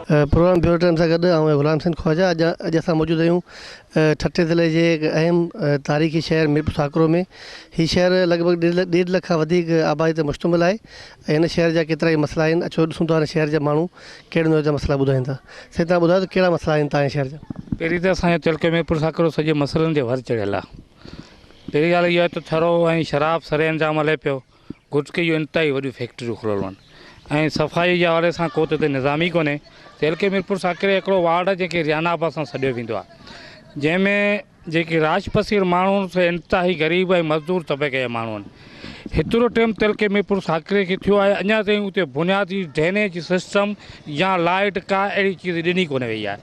Programme bureau time سان گڏ آئون آهيان غلام حسين خواجه اڄ اڄ اسان موجود آهيون ٺٽي ضلعي جي هڪ اهم تاريخي شهر ميرپور ساڪرو ۾ هي شهر لڳ ڀڳ ڏيڍ لک کان وڌيڪ آبادي تي مشتمل آهي ۽ هن شهر جا ڪيترائي مسئلا آهن اچو ڏسون ٿا هن شهر جا ماڻهو ڪهڙن نوع جا مسئلا ٻڌائين ٿا سائين توهان ٻڌايو ته ڪهڙا مسئلا آهن توهان جي شهر جا. پهرين ته اسان جو تعلقو ميرپور ساڪرو سڄي مسئلن جي ور چڙهيل آهي پهرين ڳالهه اها آهي ته ٿرو ۽ شراب سرانجام هلي پيو گٽڪي جون انتهائي وڏيون فيڪٽريون کليل آهن ۽ صفائي جي حوالي سان ڪو ته هتي نظام ئي ڪونهي. تعلقي ميرپور ساڪري هڪڙو وارڊ آهي جنهن کي ريانا آباد سان سڏيو ويندو آهي جنهن ۾ جيڪي راش پسير ماڻهو آهن سي انتهائي غريب ۽ مزدور طبقي جا ماڻهو آهن. هيترو ٽيم تعلقي ميرپور ساڪري کي ٿيو آهي اڃا تائين اتي بنيادي ڊرينيج سسٽم يا لائيٽ ڪا اهڙي چيز ڏني ڪونه وئي آهي.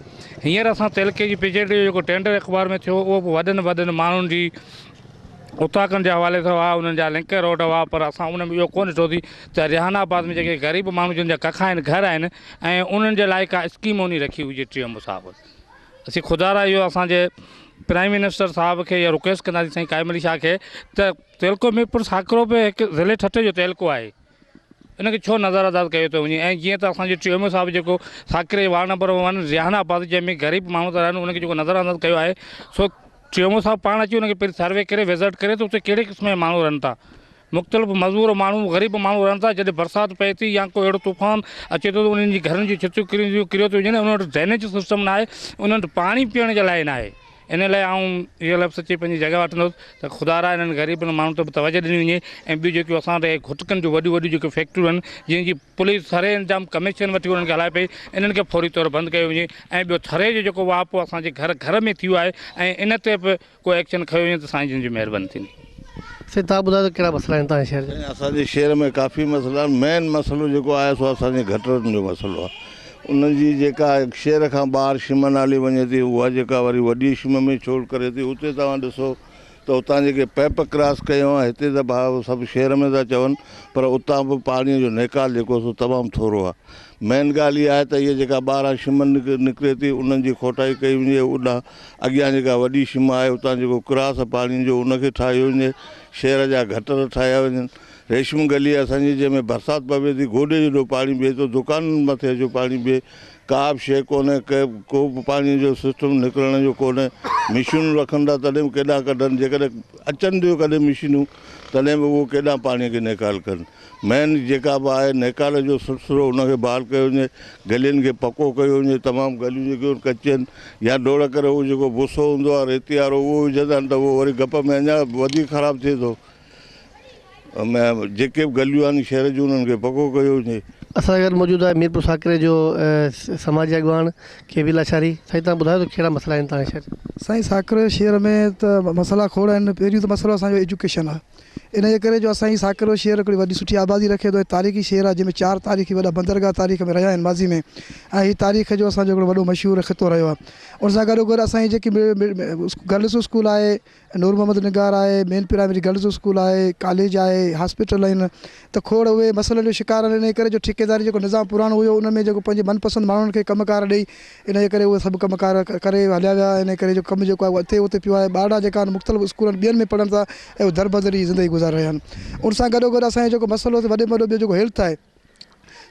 هينئر اسان تعلقي جي بجيٽ جو جيڪو ٽينڊر اخبار ۾ ٿيو اهو به وڏن وڏن ماڻهن جي اوطاقن جي حوالي سان هئا انهن جا لنڪ روڊ هئا پر اسان ان ۾ اهو ڪونه ڏٺوسين ته ريحان آباد ۾ جيڪي غريب ماڻهو جن جا ڪک آهن گهر آهن ۽ انهن جي لاء ڪا اسڪيم انهي رکي هجي ٽي ايم صاحب اسين خدا را اهو اسان جي پرائم منسٽر صاحب کي اها رڪويسٽ ڪنداسين سائين قائم علي شاهه کي ته تعلقو ميرپور ساڪرو به هڪ ضلعي ٺٽي جو تعلقو آهي ان کي ڇو نظر انداز ڪيو ٿو وڃي ۽ جيئن ته اسان جو ٽي ايم او صاحب جيڪو ساڪري وارڊ نمبر ون ريحان آباد جنهن ۾ غريب ماڻهو ٿا رهن ان کي جيڪو نظر انداز ڪيو آهي سو ٽي ايم او صاحب پاڻ اچي ان کي پهرين سروي ڪري وزٽ ڪري ته اتي ڪهڙي قسم جا ماڻهو رهن ٿا مختلف مزور ماڻهو غريب ماڻهو رهن ٿا جڏهن برسات پئي ٿي يا ڪو اهڙو طوفان اچي ٿو ته انهن جي گهرن جون ڇتيون ڪريو ٿيون وڃن انهن وٽ ڊرينيج سسٽم ناهي انهن وٽ پاڻي پيئڻ جي لاء ناهي ان لاء آئون اهو لفظ چئي پنهنجي جڳهه وٺندس ته خدا را انهن غريبن ماڻهن تي به توجهه ڏني وڃي ۽ ٻيون جيڪيون اسان وٽ اهي گهٽڪن جون وڏيون وڏيون جيڪيون فيڪٽريون آهن جن جي پوليس سري انجام ڪميشن وٺي انهن کي هلائي پئي انهن کي فوري طور بند ڪيو وڃي ۽ ٻيو ٿري جو جيڪو واهپو اسان جي گهر گهر ۾ ٿي ويو آهي ۽ ان تي به ڪو ايڪشن کنيو وڃي ته سائين جن جي مهرباني ٿيندي. سائين توهان ٻڌايو ته ڪهڙا مسئلا آهن توهان جي شهر جا. سائين اسان جي شهر ۾ ڪافي مسئلا آهن مين مسئلو جيڪو آهي سو اسان جي گٽرن جو مسئلو آهي انهن جي جيڪا شهر کان ٻاهر شم نالي وڃي ٿي اها جيڪا وري وڏي شم ۾ ڇوڙ ڪري ٿي اتي توهان ڏسو ته اتان جيڪي پئپ ڪراس ڪيو آهي هتي ته ڀاء سڀ شهر ۾ ٿا چون پر اتان به پاڻي جو نيڪال جيڪو سو تمام ٿورو آهي مين ڳالهه اها آهي ته اهي جيڪا ٻاهران شم نڪري ٿي انهن جي کوٽائي ڪئي وڃي اڏا اڳيان جيڪا وڏي شم آهي اتان جيڪو ڪراس پاڻي جو ان کي ٺاهيو وڃي، شهر جا گٽر ٺاهيا وڃن، ريشم گلي اسان جي جنهن ۾ برسات پوي ٿي گوڏي جيڏو پاڻي بيهي ٿو دڪانن مٿي اچيو پاڻي بيهي ڪا به شيء ڪونهي ڪو به پاڻي جو سسٽم نڪرڻ جو ڪونهي مشينون رکن ٿا تڏهن به ڪيڏانهن ڪڍن جيڪڏهن اچن ٿيون ڪڏهن مشينون تڏهن به اهو ڪيڏانهن پاڻي کي نيڪال ڪن. مين جيڪا به آهي نيڪال جو سلسلو ان کي بحال ڪيو وڃي، گلين کي پڪو ڪيو وڃي، تمام گليون جيڪي آهن ڪچيون آهن يا ڊوڙ ڪري اهو جيڪو بوسو هوندو آهي ريتي وارو اهو وجهندا آهن ته اهو وري گپ ۾ اڃا وڌيڪ خراب ٿئي ٿو. جيڪي به گليون آهن شهر جون انهن کي پڪو ڪيو وڃي. اسان سان گڏ موجود آهي ميرپور ساڪري جو سماجي اڳواڻ ڪي بي لاشاري. سائين توهان ٻڌايو ته ڪهڙا مسئلا آهن توهان جي شهر جا. سائين ساڪري شهر ۾ ته مسئلا کوڙ آهن پهريون ته مسئلو اسان جو ايجوڪيشن آهي. انهيء ڪري جو اسان جي ساڪرو شهر هڪڙي وڏي سٺي آبادي رکي ٿو ۽ تاريخي شهر آهي جنهن ۾ چار تاريخي وڏا بندرگاهه تاريخ ۾ رهيا آهن ماضي ۾ ۽ هي تاريخ جو اسان جو هڪڙو وڏو مشهور خطو رهيو آهي ان سان گڏو گڏ اسان جي جيڪي گرلس اسڪول آهي نور محمد نگار آهي مين پرائمري گرلس اسڪول آهي ڪاليج آهي هاسپيٽل آهن ته کوڙ اهي مسئلن جو شڪار آهن انهيء ڪري جو ٺيڪيداري جيڪو نظام پراڻو هيو ان ۾ جيڪو پنهنجي من پسند ماڻهن کي ڪم ڪار ڏئي انهيء ڪري اهي سڀ ڪم ڪار ڪري هليا ويا. انهيء ڪري جو ڪم جيڪو آهي اهو اتي اتي پيو آهي. ٻارڙا جيڪا آهن مختلف اسڪولن ٻين ۾ پڙهن ٿا ۽ اهي دربدري جي زندگي گذاري رهيا آهن. ان سان گڏوگڏ اسان جو جيڪو مسئلو وڏي ۾ وڏو ٻيو جيڪو هيلٿ آهي.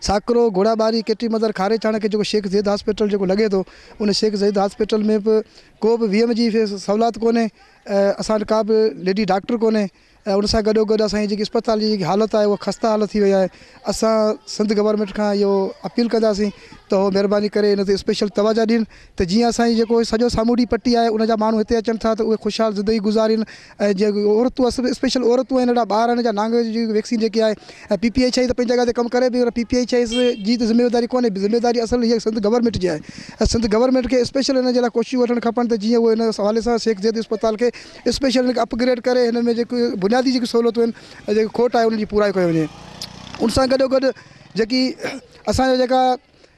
ساڪرو، گهوڙا ٻاري، ڪيٽي مندر، کاري ڇاڻ کي جيڪو شيخ زيد هاسپيٽل جيڪو لڳي ٿو ان شيخ زيد هاسپيٽل ۾ به ڪو به ويم جي سهولات ڪونهي ۽ اسان وٽ ڪا به ليڊي ڊاڪٽر ڪونهي. ۽ ان سان گڏو گڏ اسان جي جيڪي اسپتال جي جيڪي حالت آهي اها خسته حالت ٿي وئي آهي اسان سنڌ گورنمينٽ کان اهو اپيل ڪنداسين ته هو مهرباني ڪري ان تي اسپيشل توجه ڏين ته جيئن اسان جي جيڪو سڄو سامونڊي پٽي آهي ان جا ماڻهو هتي اچن ٿا ته اهي خوشحال زندگي گذارين ۽ جيڪي عورتون اسپيشل عورتون آهن ننڍڙا ٻار آهن جا نانگ جي ويڪسين جيڪي آهي ۽ پي پي ايڇ I ته پنهنجي جڳهه تي ڪم ڪري پئي پر پي پي ايڇ I جي ته ذميواري ڪونهي ذميواري اصل هيء سنڌ گورنمينٽ جي آهي ۽ سنڌ گورنمينٽ کي اسپيشل ان جي لاء ڪوششون وٺڻ کپن ته جيئن اهي ان حوالي سان شيخ زيد اسپتال کي اسپيشل ان کي اپ گريڊ ڪري هن ۾ جيڪي بنيادي جيڪي سهولتون آهن ۽ جيڪي کوٽ آهي ان جي پورائي ڪيو وڃي ان سان گڏو گڏ جيڪي اسان جا جيڪا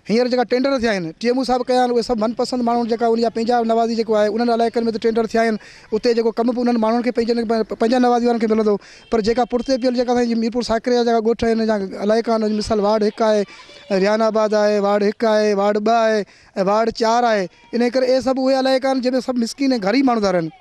هينئر جيڪا ٽينڊر ٿيا آهن ٽي ايم او صاحب ڪيا آهن اهي سڀ من پسند ماڻهن جيڪا ان جا پنهنجا نوازي جيڪو آهي انهن علائقن ۾ ته ٽينڊر ٿيا آهن اتي جيڪو ڪم به انهن ماڻهن کي پنهنجن پنهنجا نوازي وارن کي ملندو پر جيڪا پٺتي پيل جيڪا اسان جي ميرپور ساڪري جا جيڪا ڳوٺ آهن يا علائقا آهن مثال وارڊ هڪ آهي ريان آباد آهي وارڊ هڪ آهي وارڊ ٻه آهي ۽ وارڊ چار آهي انهي ڪري اهي سڀ اهي علائقا آهن جنهن ۾ سڀ مسڪين ۽ غريب ماڻهو ٿا رهن.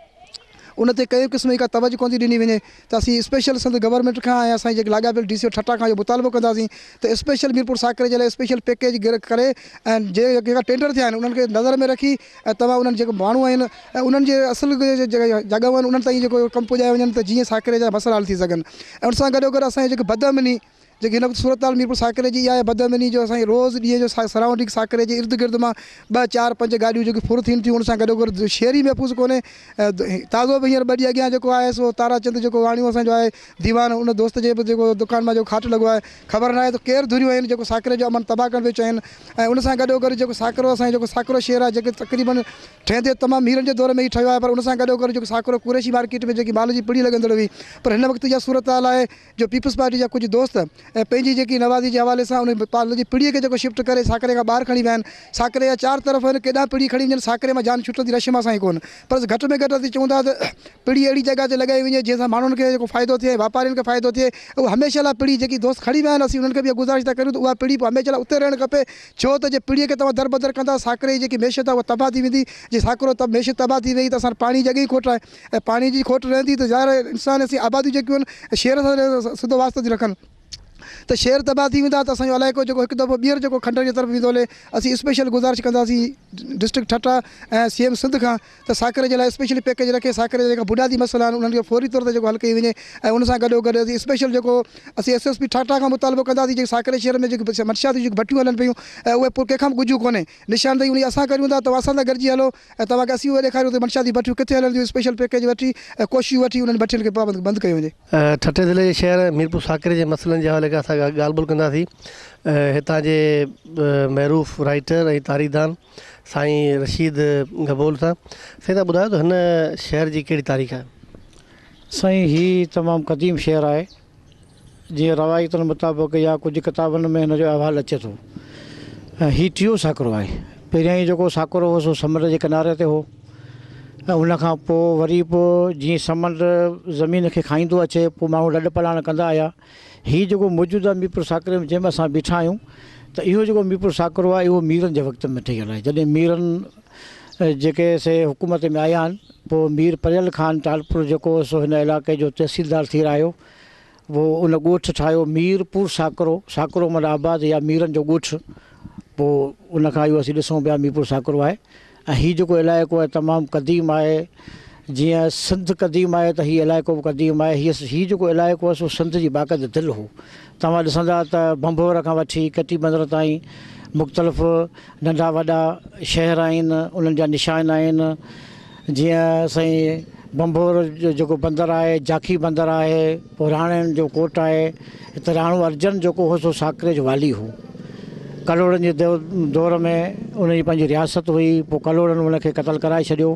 ان تي ڪنهن به قسم جي ڪا توجه ڪونه ٿي ڏني وڃي ته اسين اسپيشل سنڌ گورنمينٽ کان ۽ اسان جي جيڪي لاڳاپيل ڊي سي او ٺٽا کان اهو مطالبو ڪنداسين ته اسپيشل ميرپور ساڪري جي لاء اسپيشل پيڪيج ڪري ۽ جيڪا ٽينڊر ٿيا آهن انهن کي نظر ۾ رکي ۽ توهان انهن جيڪي ماڻهو آهن ۽ انهن جي اصل جڳهون آهن انهن تائين جيڪو ڪم پڄايو وڃن ته جيئن ساڪري جا مسئلا حل ٿي سگهن ۽ ان سان گڏوگڏ اسان جي جيڪي بدامني جيڪي هن وقت صورتحال ميرپور ساڪري جي اها آهي بدامني جو اسان روز ڏينهن جو سرائونڊنگ ساڪري جي ارد گرد مان ٻه چار پنج گاڏيون جيڪي ڦر ٿين ٿيون ان سان گڏوگڏ شهر ئي محفوظ ڪونهي تازو به هينئر ٻه ڏينهن اڳيان جيڪو آهي سو تارا چند جيڪو واڻيو اسان جو آهي ديوان ان دوست جي به جيڪو دڪان مان جيڪو کاٽ لڳو آهي خبر ناهي ته ڪير ڌريون آهن جيڪو ساڪري جو امن تباهه ڪرڻ پيو چاهين ۽ ان سان گڏوگڏ جيڪو ساڪرو اسان جو جيڪو ساڪرو شهر آهي جيڪي تقريبن ٺهندي تمام ميرن جي دور ۾ ئي ٺهيو آهي پر ان سان گڏوگڏ جيڪو ساڪرو قريشي مارڪيٽ ۾ جيڪي مال جي پڙي لڳندڙ هئي پر هن وقت اها صورتحال آهي جو پيپلز پارٽي جا ڪجهه دوست ۽ پنهنجي جيڪي نوازي جي حوالي سان ان پال جي پڙي کي جيڪو شفٽ ڪري ساڪري کان ٻاهر کڻي ويا آهن. ساڪري جا چار طرف آهن ڪيڏانهن پڙي کڻي وڃن ساڪري مان جان ڇٽندي رش مان سائين ڪونه پر گهٽ ۾ گهٽ اسين چئون ٿا ته پڙي اهڙي جڳهه تي لڳائي وڃي جنهن سان ماڻهن کي جيڪو فائدو ٿئي ۽ واپارين کي فائدو ٿئي اهو هميشه لاء پڙي جيڪي دوست کڻي ويا آهن اسين انهن کي به اها گذارش ٿا ڪريون ته اها پڙي پوء هميشه لاء اتي رهڻ کپي ڇو ته جي پڙي کي توهان دربدر ڪندا ساڪري جي جيڪي معيشت آهي اها تباهه ٿي ويندي جي ساڪرو معيشت تباهه ٿي وئي ته اسان وٽ پاڻي جي اڳي ئي کوٽ آهي ۽ پاڻي جي کوٽ رهندي ته ظاهر آهي انسان اسين آباديون جيڪيون آهن شهر سان سڌو واسطو ٿيون رکن ته شهر تباهه ٿي ويندا ته اسان جو علائقو جيڪو هڪ دفعو ٻيهر جيڪو کنڊر جي طرف ويندو هلي اسين اسپيشل گذارش ڪنداسين district Thatta ۽ C M Sindh کان ته ساڪري جي لاء اسپيشلي پيڪيج رکي ساڪري جا جيڪا بنيادي مسئلا آهن انهن کي فوري طور تي جيڪو حل ڪئي وڃي ۽ ان سان گڏو گڏ اسين اسپيشل جيڪو اسين ايس ايس پي ٺٽا کان مطالبو ڪنداسين جيڪي ساڪري شهر ۾ جيڪي منشيات جون جيڪي بٺيون هلن پيون ۽ اهي ڪنهن کان به ڳجهيون ڪونهي نشاندهي انهي اسان ڪريون ٿا توهان اسان سان گڏجي هلو ۽ توهان کي اسين اهو ڏيکاريون ته منشا جون بٺيون ڪٿي هلن ٿيون اسپيشل پيڪيج وٺي ۽ ڪوششون وٺي انهن بٺين کي پابند بند ڪيو وڃي. ٺٽي ضلعي جي شهر ميرپور ساڪري جي مسئلن جي حوالي کان اسان ڳالهه ٻولهه ڪنداسين هتان جي معروف رائيٽر ۽ تاريخدان سائين رشيد گبول سان سائين توهان ٻڌايو ته هن شهر جي ڪهڙي تاريخ آهي؟ سائين هي تمام قديم شهر آهي جيئن روايتن مطابق يا ڪجهه ڪتابن ۾ هن جو احوال اچي ٿو ۽ هي ٽيون ساڪرو آهي. پهريائين جيڪو ساڪرو هو سو سمنڊ جي ڪناري تي هو ۽ ان کان پوء وري به جيئن سمنڊ زمين کي کائيندو اچي پوء ماڻهو لڏ پلاڻ ڪندا آيا. هي جيڪو موجوده ميرپور ساڪري ۾ جنهن ۾ اسان بيٺا آهيون ته اهو جيڪو ميرپور ساڪرو آهي اهو ميرن جي وقت ۾ ٺهيل آهي. جڏهن ميرن جيڪي سي حڪومت ۾ آيا آهن پوء مير پريل خان ٽالپر جيڪو هو سو هن علائقي جو تحصيلدار ٿي رهيو. پوء ان ڳوٺ ٺاهيو مير پور ساڪرو، ساڪرو معنيٰ آباد يا ميرن جو ڳوٺ. پوء ان کان اهو اسين ڏسون پيا ميرپور ساڪرو آهي ۽ هي جيڪو علائقو آهي تمام قديم آهي. جيئن سنڌ قديم آهي ته هي علائقو به قديم آهي. هي هي جيڪو علائقو آهي سو سنڌ جي باقاعده دل هو. توهان ڏسندا ته ڀنڀور کان وٺي ڪٽي بندر تائين مختلف ننڍا وڏا شهر آهن، انهن جا نشان آهن. جيئن سائين ڀنڀور جو جيڪو بندر آهي، جاکي بندر آهي، پوء راڻين جو ڪوٽ آهي. هت راڻو ارجن جيڪو هو سو ساڪري جو والي هو. ڪلهوڙن جي دور ۾ ان جي پنهنجي رياست هئي، پوء ڪلهوڙن ان کي قتل ڪرائي ڇڏيو.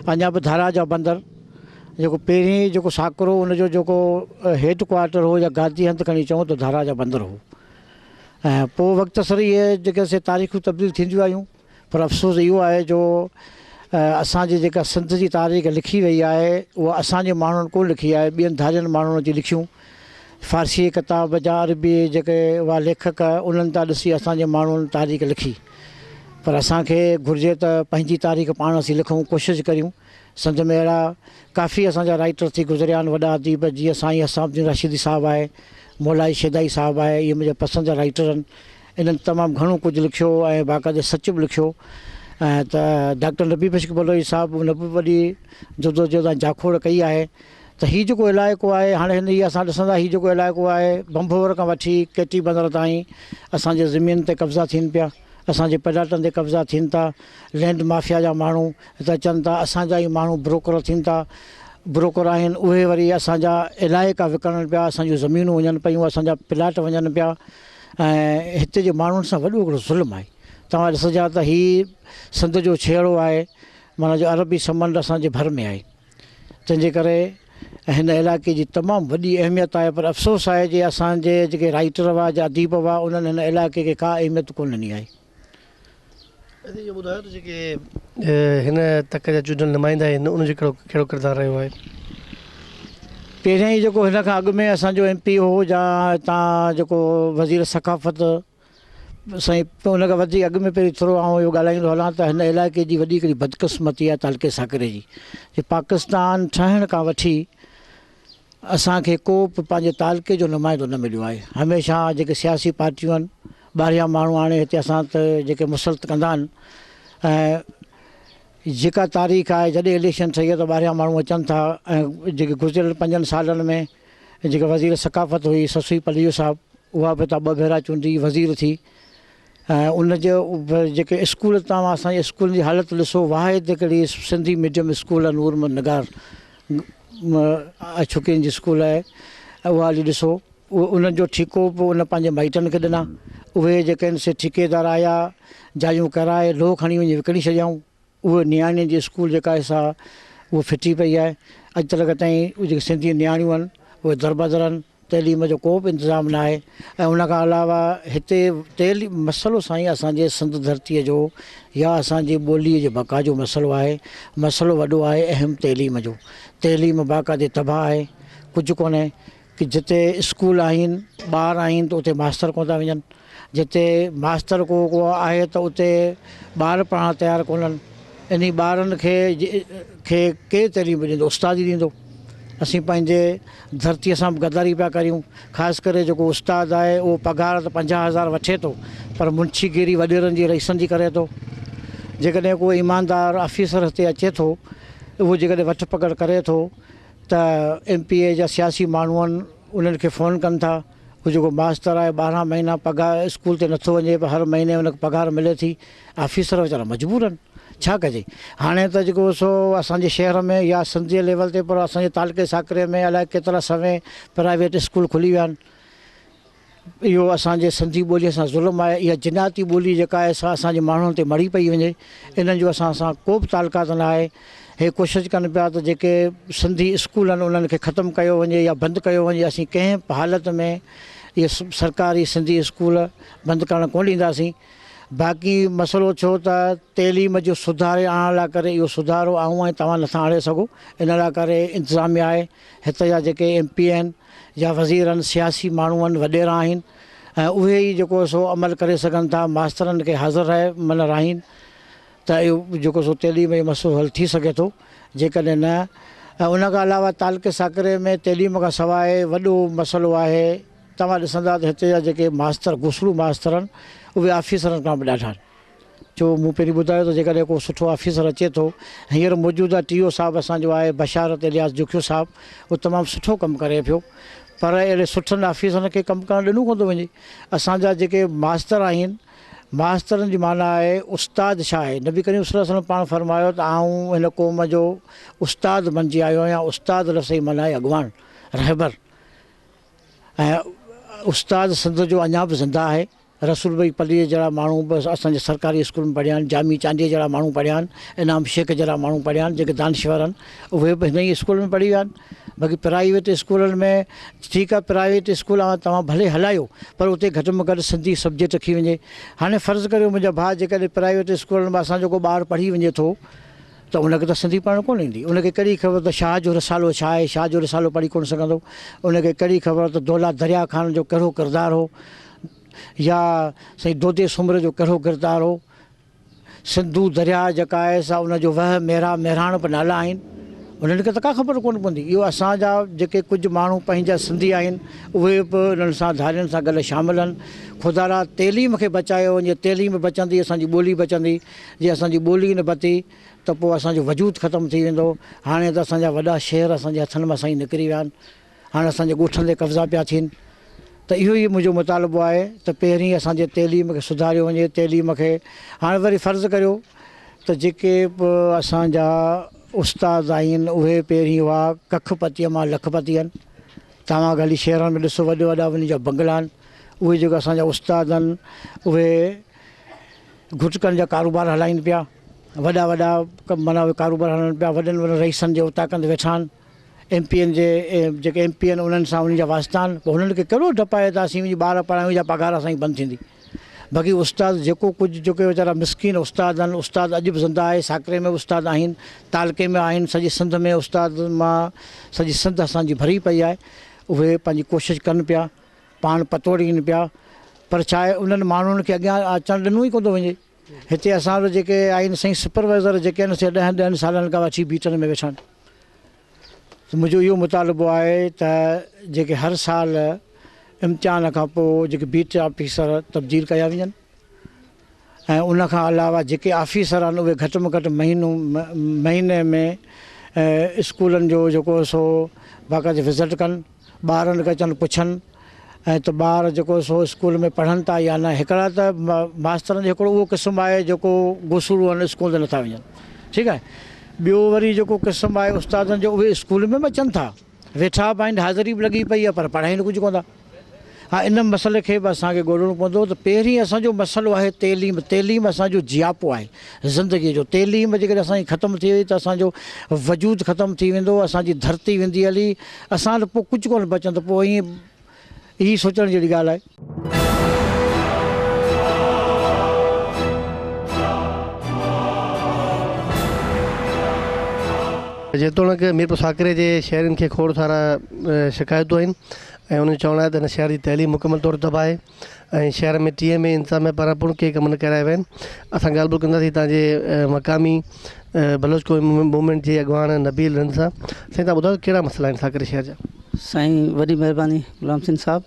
اڃا به ڌارا جا بندر جيڪو پهرين جيڪو ساڪرو ان جو جيڪو هيڊ ڪوارٽر هو يا گادي هنڌ کڻي چئون ته ڌارا جا بندر هو. ۽ پوء وقت سر اهي جيڪي سي تاريخون تبديل ٿينديون آيون پر افسوس اهو آهي جو اسان جي جيڪا سنڌ جي تاريخ لکي وئي آهي اها اسان جي ماڻهن ڪونه لکي آهي ٻين ڌارين ماڻهن اچي لکيون فارسي ڪتاب جا عربي جيڪي هئا ليکڪ انهن تان ڏسي اسان جي ماڻهن تاريخ لکي پر اسان کي گهرجي ته پنهنجي تاريخ پاڻ اسين لکون ڪوشش ڪريون سنڌ ۾ اهڙا ڪافي اسان جا رائيٽر ٿي گذريا آهن وڏا اديب جيئن سائين حسام الدين راشدي صاحب آهي مولائي شيدائي صاحب آهي اهي منهنجا پسند جا رائيٽر آهن انهن تمام گهڻو ڪجهه لکيو ۽ باقاعده سچ به لکيو ۽ ته ڊاڪٽر نبي بخش بلوچ صاحب ان به وڏي جدوجهد ۽ جاکوڙ ڪئي آهي ته هي جيڪو علائقو آهي هاڻي هن هي اسان ڏسندا هي جيڪو علائقو آهي ڀنڀور کان وٺي ڪيٽي بندر تائين اسان جي زمين تي قبضا ٿين پيا اسان جي پلاٽن تي قبضا ٿين ٿا لينڊ مافيا جا ماڻهو هت اچن ٿا اسان جا ئي ماڻهو بروڪر ٿين ٿا بروڪر آهن اهي وري اسان جا علائقا وڪڻن پيا اسان جون زمينون وڃن پيون اسان جا پلاٽ وڃن پيا ۽ هتي جي ماڻهن سان وڏو هڪڙو ظلم آهي توهان ڏسجا ته هي سنڌ جو ڇيڙو آهي معنيٰ جو عربي سمنڊ اسان جي ڀر ۾ آهي تنهن جي ڪري هن علائقي جي تمام وڏي اهميت آهي پر افسوس آهي جي اسان جي جيڪي رائيٽر هئا جا اديب هئا انهن هن علائقي کي ڪا اهميت ڪونه ڏني آهي. اسين اهو ٻڌايو ته جيڪي هن تڪ جا چونڊيل نمائندا آهن انهن جو ڪهڙو ڪهڙو ڪردار رهيو آهي؟ پهريائين جيڪو هن کان اڳ ۾ اسان جو ايم پي هو يا هتان جيڪو وزير ثقافت سائين ان کان وڌيڪ اڳ ۾ پهرين ٿورو آئون اهو ڳالهائيندو هلان ته هن علائقي جي وڏي هڪڙي بدقسمتي آهي تعلقي ساڪري جي جو پاڪستان ٺهڻ کان وٺي اسان کي ڪو به پنهنجي تعلقي جو نمائندو نه مليو آهي هميشه جيڪي سياسي پارٽيون آهن ٻاهريان ماڻهو آڻي هتي اسان تي جيڪي مسلط ڪندا آهن ۽ جيڪا تاريخ آهي جڏهن اليڪشن ٺهي آهي ته ٻاهريان ماڻهو اچن ٿا ۽ جيڪي گذريل پنجن سالن ۾ جيڪا وزير ثقافت هئي سسئي پليجو صاحب اها به هتان ٻه ڀيرا چونڊي وزير ٿي ۽ ان جو جيڪي اسڪول توهان اسان جي اسڪولن جي حالت ڏسو واحد هڪڙي سنڌي ميڊيم اسڪول آهي نور محمد نگار ڇوڪرين جي اسڪول آهي اها هلي ڏسو انهن جو ٺيڪو به ان پنهنجي مائٽن کي ڏنا اهي جيڪي آهن سي ٺيڪيدار آيا جايون ڪرائي لوهه کڻي وڃي وڪڻي ڇڏيائون اهو نياڻين جي اسڪول جيڪا آهي سا اهو ڦٽي پئي آهي اڄ تلڪ تائين اهي جيڪي سنڌي نياڻيون آهن اهي دربدر آهن تعليم جو ڪو به انتظام نه آهي ۽ ان کان علاوه هتي تعليم مسئلو سائين اسان جي سنڌ ڌرتيء جو يا اسان جي ٻوليء جي بقا جو مسئلو آهي مسئلو وڏو آهي اهم تعليم جو تعليم باقاعدي تباهه آهي ڪجهه ڪونهي ڪي جتي اسڪول آهن ٻار آهن ته اتي ماستر ڪونه ٿا وڃن جتي ماستر ڪو ڪو آهي ته اتي ٻار پڙهڻ تيار ڪونهن انهي ٻارن کي کي ڪير تعليم ڏيندو استاد ئي ڏيندو اسين پنهنجي ڌرتي سان به غداري پيا ڪريون خاص ڪري جيڪو استاد آهي اهو پگهار ته 50 هزار وٺي ٿو پر منشي گيري وڏيرن جي رئيسن جي ڪري ٿو جيڪڏهن ڪو ايماندار آفيسر هتي اچي ٿو اهو جيڪڏهن وٺ پڪڙ ڪري ٿو ته ايم پي اي جا سياسي ماڻهو آهن انهن کي فون ڪن ٿا هو جيڪو ماستر آهي 12 مهينا پگهار اسڪول تي نٿو وڃي پر هر مهيني ان کي پگهار ملي ٿي آفيسر ويچارا مجبور آهن ڇا ڪجي هاڻي ته جيڪو سو اسان جي شهر ۾ يا سنڌ جي ليول تي پر اسان جي تعلقي ساڪري ۾ الائي ڪيترا سوين پرائيويٽ اسڪول کلي ويا آهن اهو اسان جي سنڌي ٻوليء سان ظلم آهي. اها جناتي ٻولي جيڪا آهي سا اسان جي ماڻهن تي مڙهي پئي وڃي. انهن جو اسان سان ڪو به تعلقات نه آهي. هي ڪوشش ڪن پيا ته جيڪي سنڌي اسڪول آهن انهن کي ختم ڪيو وڃي يا بند ڪيو وڃي. اسين ڪنهن به حالت ۾ اهي سرڪاري سنڌي اسڪول بند ڪرڻ ڪونه ڏينداسين. باقي مسئلو ٿيو ته تعليم جو سڌاري آڻڻ لاء ڪري اهو سڌارو آئون ۽ توهان نٿا آڻي سگهو. ان لاء ڪري انتظاميا آهي. هت جا جيڪي ايم پي آهن يا وزير آهن سياسي ماڻهو آهن وڏيرا آهن ۽ اهي ئي جيڪو سو عمل ڪري سگهن ٿا ماسترن کي حاضر رهي معنيٰ راهين ته اهو جيڪو سو تعليم جو مسئلو حل ٿي سگهي ٿو جيڪڏهن نه ۽ ان کان علاوه تعلقي ساڪري ۾ تعليم کان سواء وڏو مسئلو آهي توهان ڏسندا ته هتي جا جيڪي ماستر گوسڙو ماستر آهن اهي آفيسرن کان به ڏاڍا آهن جو مون پهرين ٻڌايو ته جيڪڏهن ڪو سٺو آفيسر اچي ٿو، هينئر موجوده ٽي او صاحب اسان جو آهي بشارت الياس جوکيو صاحب اهو تمام سٺو ڪم ڪري پيو پر اهڙي سٺن آفيسرن کي ڪم ڪرڻ ڏنو ڪونه ٿو وڃي. اسان جا جيڪي ماستر آهن، ماسترن جي معنيٰ آهي استاد ڇا آهي؟ نبي ڪريم صلي الله عليه وسلم پاڻ فرمايو ته آئون هن قوم جو استاد بنجي آيو آهيان، استاد لفظ جي معنيٰ آهي اڳواڻ، رهبر ۽ استاد سنڌ جو اڃا به زنده آهي. رسول بخش پليجي جهڙا ماڻهو به اسان جي سرڪاري اسڪول ۾ پڙهيا آهن، جامي چانڊيي جهڙا ماڻهو پڙهيا آهن، انعام شيخ جهڙا ماڻهو پڙهيا آهن، جيڪي دانشور آهن، اهي به هن ئي اسڪول ۾ پڙهي ويا آهن. باقي پرائيويٽ اسڪولن ۾ ٺيڪ آهي پرائيويٽ اسڪول توهان ڀلي هلايو پر اتي گهٽ ۾ گهٽ سنڌي سبجيڪٽ رکي وڃي. هاڻي فرض ڪريو منهنجا ڀاء جيڪڏهن پرائيويٽ اسڪولن ۾ اسان جو ڪو ٻار پڙهي وڃي ٿو ته ان کي ته سنڌي پڙهڻ ڪونه ايندي، ان کي ڪهڙي خبر ته شاهه جو رسالو ڇا آهي، شاهه جو رسالو پڙهي ڪونه سگهندو، ان کي ڪهڙي خبر ته دولهه دريا خان جو ڪهڙو ڪردار هو. يا سائين دودي سومري جو ڪهڙو ڪردار هو؟ سنڌو درياهه جيڪا آهي سا ان جو وهه، ميرا، مهراڻ به نالا آهن. انهن کي ته ڪا خبر ڪونه پوندي. اهو اسان جا جيڪي ڪجهه ماڻهو پنهنجا سنڌي آهن اهي به انهن سان ڌارين سان گڏ شامل آهن. خدارا تعليم کي بچايو وڃي، تعليم بچندي اسان جي ٻولي بچندي، جي اسان جي ٻولي نه بتي ته پوء اسان جو وجود ختم ٿي ويندو. هاڻي ته اسان جا وڏا شهر اسان جي هٿن مان سائين نڪري ويا آهن. هاڻ اسان جي ڳوٺن تي قبضا پيا ٿين ته اهو ئي منهنجو مطالبو آهي ته پهرين اسان جي تعليم کي سڌاريو وڃي تعليم کي هاڻ وري فرض ڪريو ته جيڪي به اسان جا استاد آهن اهي پهرين هئا ڪک پتيء مان لک پتي آهن توهان هلي شهرن ۾ ڏسو وڏا وڏا انهن جا بنگلا آهن اهي جيڪي اسان جا استاد آهن اهي گهٽڪن جا ڪاروبار هلائين پيا وڏا وڏا معنيٰ ڪاروبار هلائين پيا وڏن وڏن رئيسن جي اوطاقن تي ويٺا آهن ايم پي اين جي جيڪي ايم پي آهن انهن سان انهن جا واسطا آهن پوء هنن کي ڪهڙو ڊپ آهي ته اسين وڃي ٻار پڙهايون يا پگهار اسان جي بند ٿيندي باقي استاد جيڪو ڪجهه جيڪي ويچارا مسڪين استاد آهن استاد اڄ به زنده آهي ساڪري ۾ به استاد آهن تعلقي ۾ آهن سڄي سنڌ ۾ استاد مان سڄي سنڌ اسان جي ڀري پئي آهي اهي پنهنجي ڪوشش ڪن پيا پاڻ پتوڙين پيا پر ڇا آهي انهن ماڻهن کي اڳيان اچڻ ڏنو ئي ڪونه ٿو وڃي. هتي اسان وٽ جيڪي آهن سائين سپروائيزر جيڪي آهن سي ڏهن ڏهن سالن کان وٺي بيٽن ۾ ويٺا آهن. ته منهنجو اهو مطالبو آهي ته جيڪي هر سال امتحان کان پوء جيڪي بيٽ آفيسر تبديل ڪيا وڃن ۽ ان کان علاوه جيڪي آفيسر آهن اهي گهٽ ۾ گهٽ مهينو مهيني ۾ اسڪولن جو جيڪو سو باقاعدي وزٽ ڪن ٻارن کي اچن پڇن ۽ ته ٻار جيڪو سو اسڪول ۾ پڙهن ٿا يا نه هڪڙا ته ماسترن جو هڪڙو اهو قسم آهي جيڪو گسڙو آهن اسڪول تي نٿا وڃن ٺيڪ آهي ٻيو وري جيڪو قسم آهي استادن جو اهي اسڪول ۾ به اچن ٿا ويٺا به آهن حاضري به لڳي پئي آهي پر پڙهائين ڪجهه ڪونه ٿا ها ان مسئلي کي به اسان کي ڳولڻو پوندو ته پهرين اسان جو مسئلو آهي تعليم تعليم اسان جو جياپو آهي زندگي جو تعليم جيڪڏهن اسان جي ختم ٿي وئي ته اسان جو وجود ختم ٿي ويندو اسان جي ڌرتي ويندي هلي اسان وٽ پوء ڪجهه ڪونه بچندو پوء ائين هي سوچڻ جهڙي ڳالهه آهي. جيتوڻيڪ ميرپور ساڪري جي شهرين کي کوڙ سارا شڪايتون آهن ۽ انهن جو چوڻ آهي ته هن شهر جي تعليم مڪمل طور تباهه آهي ۽ شهر ۾ ٽي ايم اي انتظاميه پاران پڻ ڪي ڪم نه ڪرايا ويا آهن اسان ڳالهه ٻولهه ڪنداسين هتان جي مقامي بلوچ قومي موومينٽ جي اڳواڻ نبيل رند سان سائين تهان ٻڌايو ڪهڙا مسئلا آهن ساڪري شهر جا. سائين وڏي مهرباني غلام حسين صاحب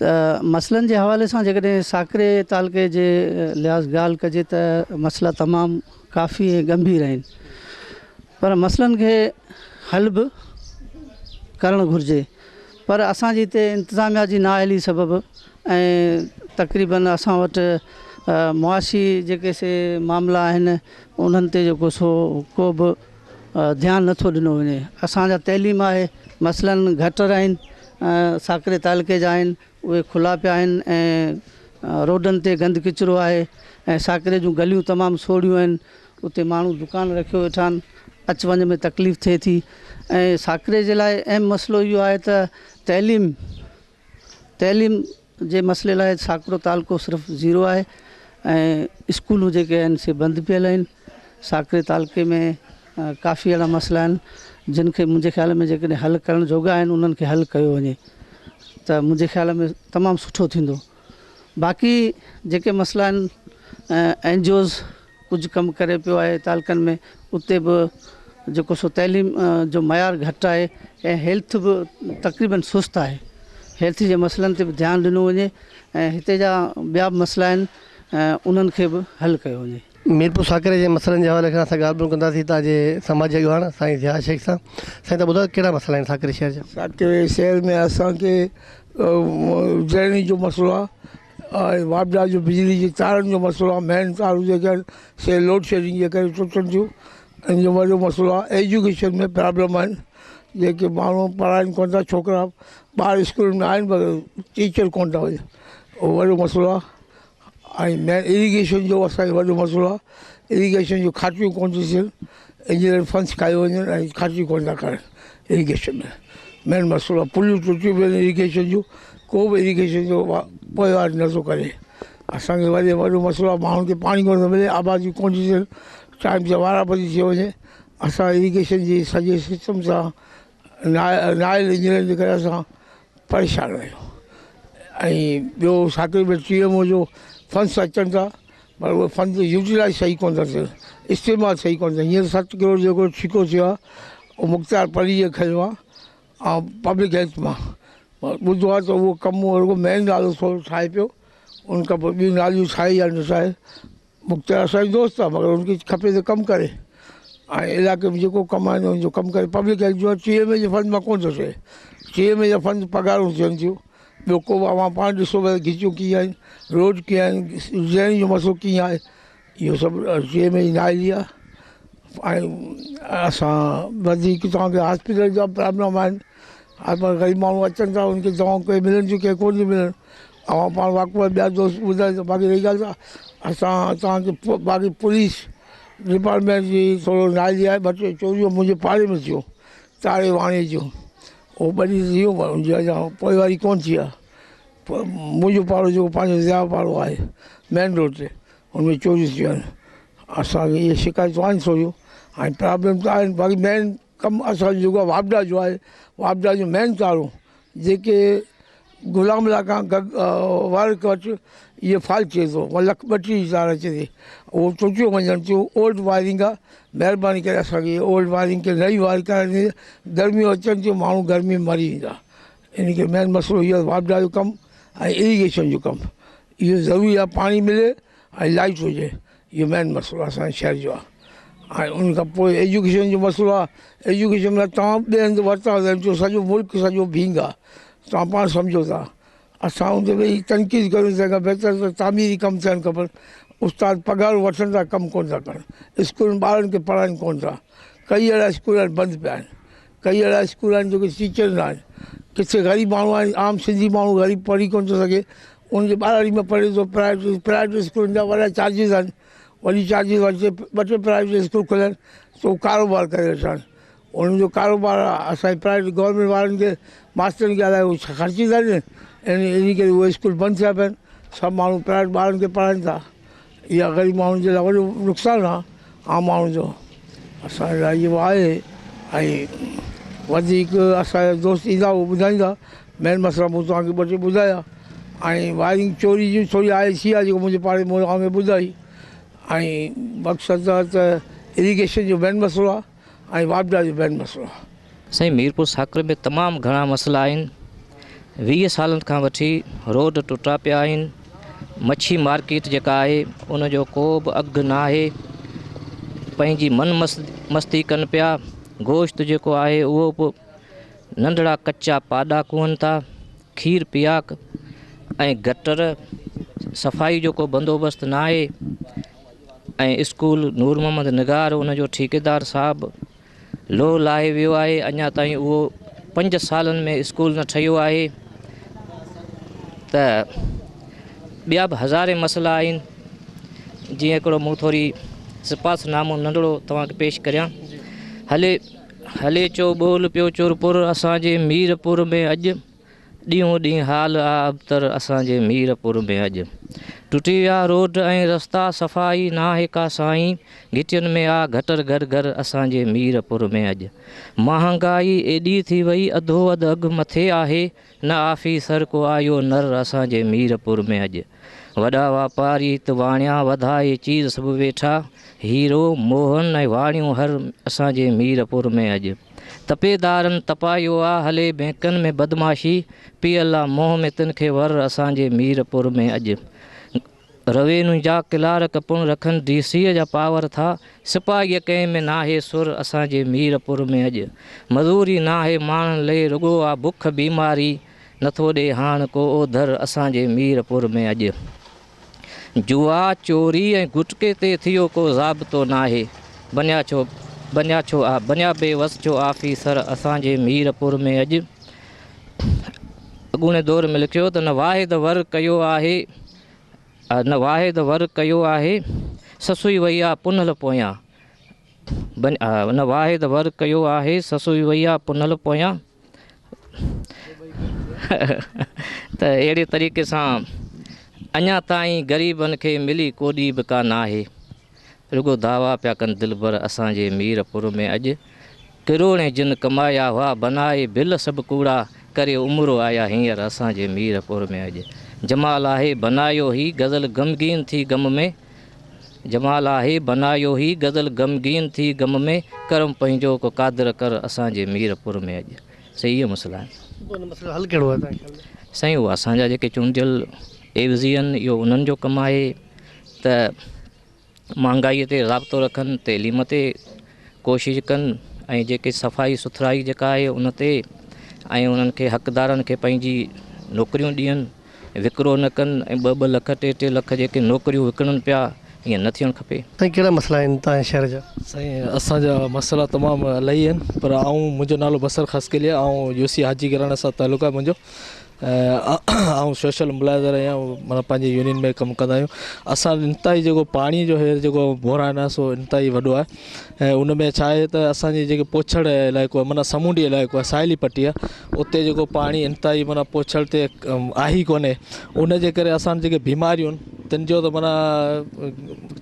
ته مسئلن جي حوالي سان جيڪڏهن ساڪري تعلقي جي لحاظ ڳالهه ڪجي ته مسئلا تمام ڪافي ۽ ڳنڀير آهن پر مسئلن کي حل به ڪرڻ گهرجي پر اسان جي هتي انتظاميا جي نااهلي سبب ۽ تقريبن اسان وٽ معاشي جيڪي سي معاملا آهن انهن تي جيڪو سو ڪو به ڌيان نٿو ڏنو وڃي اسان جا تعليم آهي مثلاً گٽر آهن ساڪري تعلقي جا آهن اهي کلا پيا آهن ۽ روڊن تي گند ڪچرو آهي ۽ ساڪري جون گليون تمام سوڙهيون آهن اتي ماڻهو دڪان رکيو ويٺا آهن اچ وڃ ۾ تڪليف ٿئي ٿي ۽ ساڪري جي لاء اهم مسئلو اهو آهي ته تعليم تعليم جي مسئلي لاء ساڪرو تعلقو صرف زيرو آهي ۽ اسڪولون جيڪي آهن سي بند پيل آهن ساڪري تعلقي ۾ ڪافي اهڙا مسئلا آهن جن کي منهنجي خيال ۾ جيڪڏهن حل ڪرڻ جوڳا آهن انهن کي حل ڪيو وڃي ته منهنجي خيال ۾ تمام سٺو ٿيندو باقي جيڪي مسئلا آهن اين جي اوز ڪجهه ڪم ڪري پيو آهي تعلقن ۾ اتي به جيڪو سو تعليم جو معيار گهٽ آهي ۽ هيلٿ به تقريبن سست آهي هيلٿ جي مسئلن تي به ڌيان ڏنو وڃي ۽ هتي جا ٻيا به مسئلا آهن انهن کي به حل ڪيو وڃي. ميرپور ساڪري جي مسئلن جي حوالي کان اسان ڳالهه ٻولهه ڪنداسين هتان جي سماجي اڳواڻ سائين ضياء شيخ سان. سائين تهان ٻڌايو ڪهڙا مسئلا آهن ساڪري شهر جا؟ ساڪري شهر ۾ اسان کي ڊرينيج جو مسئلو آهي ۽ واپڊا جو بجلي جي تارن جو مسئلو آهي مين تارون جيڪي آهن سي لوڊ شيڊنگ جي ڪري ٽٽن ٿيون ان جو وڏو مسئلو آهي ايجوڪيشن ۾ پرابلم آهن جيڪي ماڻهو پڙهائين ڪونه ٿا ڇوڪرا ٻار اسڪول ۾ آهن پر ٽيچر ڪونه ٿا وڃن اهو وڏو مسئلو آهي ۽ مين اريگيشن جو اسان جو وڏو مسئلو آهي اريگيشن جون کاٽيون ڪونه ٿيون ٿين انجنيئر فنڊس کايو وڃن ۽ کاٽيون ڪونه ٿا ڪرن اريگيشن ۾ مين مسئلو آهي پليون ٽٽيون پيون آهن اريگيشن جون ڪو به اريگيشن جو پوئواري نٿو ڪري اسانکي وڏي وڏو مسئلو آهي ماڻهن کي پاڻي ڪونه ٿو ملي آبادي ڪونه ٿي ٿين ٽائيم تي وارا پئجي ٿيو وڃي اسان اريگيشن جي سڄي سسٽم سان نائل انجنيئر جي ڪري اسان پريشان آهيون ۽ ٻيو ساڪري ۾ ٽي ايم او جو فنڊس اچن ٿا پر اهي فنڊ يوٽيلائز صحيح ڪونه ٿا ٿين استعمال صحيح ڪونه ٿا هينئر 7 ڪروڙ جيڪو ٺيڪو ٿيو آهي اهو مختيار پليجي کنيو آهي ۽ پبلڪ هيلٿ مان ٻڌو آهي ته اهو ڪم رڳو مين نالو ٿورو ٺاهي پيو ان کان پوء ٻيون ناليون ٺاهي يا نه ٺاهي مختيار اسان جو دوست آهي مگر ان کي کپي ته ڪم ڪري ۽ علائقي ۾ جيڪو ڪم آهي ان جو ڪم ڪري پبلڪ هيلٿ جو ٽي ايم اي جي فنڊ مان ڪونه ٿو ٿئي ٽي ايم اي جا فنڊ پگهارون ٿين ٿيون ٻيو ڪو به اوهان پاڻ ڏسو ڀلي گهٽيون ڪيئن آهن روڊ ڪيئن آهن ڊرينج جو مسئلو ڪيئن آهي اهو سڀ ٽي ايم اي جي نااهلي آهي ۽ اسان وڌيڪ توهان کي هاسپيٽل جا پرابلم آهن هر پر غريب ماڻهو اچن ٿا ان کي دوائون ڪي ملن ٿيون ڪي ڪونه ٿيون ملن اوهان پاڻ واقف آهيو ٻيا دوست ٻڌائين ته باقي رهي ڳالهه ته اسان توهان کي باقي پوليس ڊپارٽمينٽ جي ٿورو نااهلي آهي ٻه ٽي چوريون منهنجي پاڙي ۾ ٿيون تاري واڻي جون اهو ٻه ڏينهن ٿي ويو پر ان جي اڃا پوئواري ڪونه ٿي آهي منهنجو پاڙو جيڪو پنهنجو ضياء پاڙو آهي مين روڊ تي ان ۾ چوريون ٿيون آهن اسانکي اهي شڪايتون آهن ٿوريون ۽ پرابلم ته آهن باقي مين ڪم اسان جو جيڪو آهي واپڊا جو آهي واپڊا جو مين تارون جيڪي غلام الله کان گگ وارڪ وٽ اهي فالٽ ٿئي ٿو 1 لک 32 جي تار اچي ٿي اهو ٽٽيو وڃن ٿيون اولڊ وائرنگ آ مهرباني ڪري اسان کي اولڊ وائرنگ کي نئي وائر ڪرائي ڏني گرميون اچن ٿيون ماڻهو گرمي ۾ مري ويندا ان ڪري مين مسئلو اهو آهي واپڊا جو ڪم ۽ اريگيشن جو ڪم اهو ضروري آهي پاڻي ملي ۽ لائٽ هجي اهو مين مسئلو اسان جي شهر جو آهي ۽ ان کان پوء ايجوڪيشن جو مسئلو آهي ايجوڪيشن ۾ تمام ٻئي هنڌ ورتا جو سڄو ملڪ سڄو ڀينگ آهي توهان پاڻ سمجهو ٿا اسان ان تي ويهي تنقيد ڪريون تنهن کان بهتر ته تعميري ڪم ٿيڻ کپن استاد پگهارون وٺن ٿا ڪم ڪونه ٿا ڪن اسڪول ۾ ٻارن کي پڙهائن ڪونه ٿا ڪئي اهڙا اسڪول آهن بند پيا آهن ڪئي اهڙا اسڪول آهن جيڪي ٽيچر نه آهن ڪٿي غريب ماڻهو آهن عام سنڌي ماڻهو غريب پڙهي ڪونه ٿو سگهي ان جي ٻهراڙي ۾ پڙهي ٿو پرائيويٽ پرائيويٽ اسڪولن جا وڏا چارجز آهن وڏي چارجز وٺي ٻه ٽي پرائيويٽ اسڪول کلن ته هو ڪاروبار ڪري ويٺا آهن انهن جو ڪاروبار آهي اسان جي پرائيويٽ گورنمينٽ وارن کي ماسترن کي الائي هو ڇا خرچي ٿا ڏين ان ڪري اهي اسڪول بند ٿيا پيا آهن سڀ ماڻهو پرائيويٽ ٻارن کي پڙهائن ٿا اها غريب ماڻهن جي لاء وڏو نقصان آهي عام ماڻهن جو اسان جي لاء اهو آهي ۽ وڌيڪ اسان جا دوست ايندا اهو ٻڌائيندا مين مسئلا مون توهان کي ٻه ٽي ٻڌايا ۽ وائرنگ چوري جي ٿوري آهي ٿي آهي جيڪو منهنجي پاڙي ۾ اوهان کي ٻڌائي ۽ مقصد ته اريگيشن جو مين مسئلو آهي ۽ واپڊا جو مين مسئلو آهي. سائين ميرپور ساڪري ۾ تمام گهڻا مسئلا آهن 20 سالن کان وٺي روڊ ٽٽا پيا آهن مڇي مارڪيٽ جيڪا آهي ان جو ڪو به اگهه نه آهي پنهنجي من مستي ڪن پيا گوشت جيڪو آهي اهو به ننڍڙا ڪچا پاڏا ڪوهن ٿا کير پياڪ ۽ گٽر صفائي جو ڪو بندوبست نه آهي ۽ اسڪول نور محمد نگار ان جو ٺيڪيدار صاحب لوهه لاهي ويو آهي اڃا تائين اهو 5 سالن ۾ اسڪول نه ٺهيو آهي ته ٻيا به هزارين مسئلا آهن جيئن هڪڙو مون ٿوري سپاس نامو ننڍڙو توهان کي پيش ڪريان هلي هلي چو ٻول پيو چورپور اسان جي ميرپور ۾ اڄ ڏينهون ڏينهن حال آ ابتر اسان جي ميرپور ۾ اڄ ٽٽي ويا روڊ ۽ رستا صفائي ناهي ڪا سائين گهٽين ۾ آ گٽر گهر گهر اسان جي ميرپور ۾ اڄ مهانگائي ايڏي ٿي وئي اڌو اڌ اگهه مٿي آهي نه آفيسر ڪو آيو نر اسان جي ميرپور ۾ اڄ وڏا واپاري ته واڻيا وڌائي چيز سڀ ويٺا هيرو موهن ۽ واڻيون هر اسان جي ميرپور ۾ اڄ. تپيدارن تپايو آ هلي بينڪن ۾ بدمعاشي پيل آ منهن ۾ تن کي ور اسان جي ميرپور ۾ اڄ روينيو جا ڪلارڪ پڻ رکن ڊي سيء جا پاور ٿا سپاهيء ڪنهن ۾ ناهي سر اسان جي ميرپور ۾ اڄ مزوري ناهي ماڻهن لئي رڳو آ بک بيماري نٿو ڏي هاڻ ڪو اوڌر اسان جي ميرپور ۾ اڄ. جوا، چوري ۽ گٽڪي تي ٿيو ڪو ضابطو ناهي. بنيا ڇو بنيا ڇو آ بنيا بي وس ڇو آفيسر اسان جي ميرپور ۾ اڄ اڳوڻي دور ۾ لکيو ته نه واحد ور ڪيو آهي نه واحد ور ڪيو آهي سسئي وئي آ پنهل پويان نه واحد ور ڪيو آهي سسئي وئي آ پنهل پويان ته اهڙي طريقي سان اڃا تائين غريبن کي ملي ڪوڏي به ڪا ناهي رڳو دعويٰ پيا ڪن دلبر اسان جي مير پور ۾ اڄ ڪروڙين جن ڪمايا هئا بنائي بل سڀ ڪوڙا ڪري عمرو آيا هينئر اسان جي مير پور ۾ اڄ جمال آهي بنايو هي غزل غمگين ٿي غم ۾ جمال آهي بنايو هي غزل غمگين ٿي غم ۾ ڪرم پنهنجو ڪو قادر ڪر اسان جي مير پور ۾ اڄ سائين اهي مسئلا آهن. پوء ان مسئلي جو حل ڪهڙو آهي توهان جي خيال ۾؟ سائين اهو اسان جا جيڪي چونڊيل عيوضي آهن اهو انهن جو ڪم آهي ته مهانگائي تي ضابطو رکن تعليم تي ڪوشش ڪن ۽ جيڪي صفائي سٿرائي جيڪا آهي ان تي ۽ انهن کي حقدارن کي پنهنجي نوڪريون ڏين وڪرو نه ڪن ۽ ٻه ٻه لک ٽي ٽي لک جيڪي نوڪريون وڪڻن پيا ائين نه ٿيڻ کپي. سائين ڪهڙا مسئلا آهن توهان جي شهر جا؟ سائين اسان جا مسئلا تمام الاهي آهن پر آئون منهنجو نالو بصر خاصخيلي آهي آئون يو سي حاجي گراڻي سان تعلق آهي منهنجو ۽ آئون سوشل ملازر آهيان معنيٰ پنهنجي يونين ۾ ڪم ڪندا آهيون اسان انتهائي جيڪو پاڻي جو هير جيڪو بحران آهي سو انتهائي وڏو آهي ۽ ان ۾ ڇا آهي ته اسان جي جيڪي پوڇڙ علائقو آهي معنيٰ سمونڊي علائقو آهي ساحلي پٽي آهي اتي جيڪو پاڻي انتهائي معنيٰ پوڇڙ تي آهي ئي ڪونهي ان جي ڪري اسان جيڪي بيماريون تن جو ته معنيٰ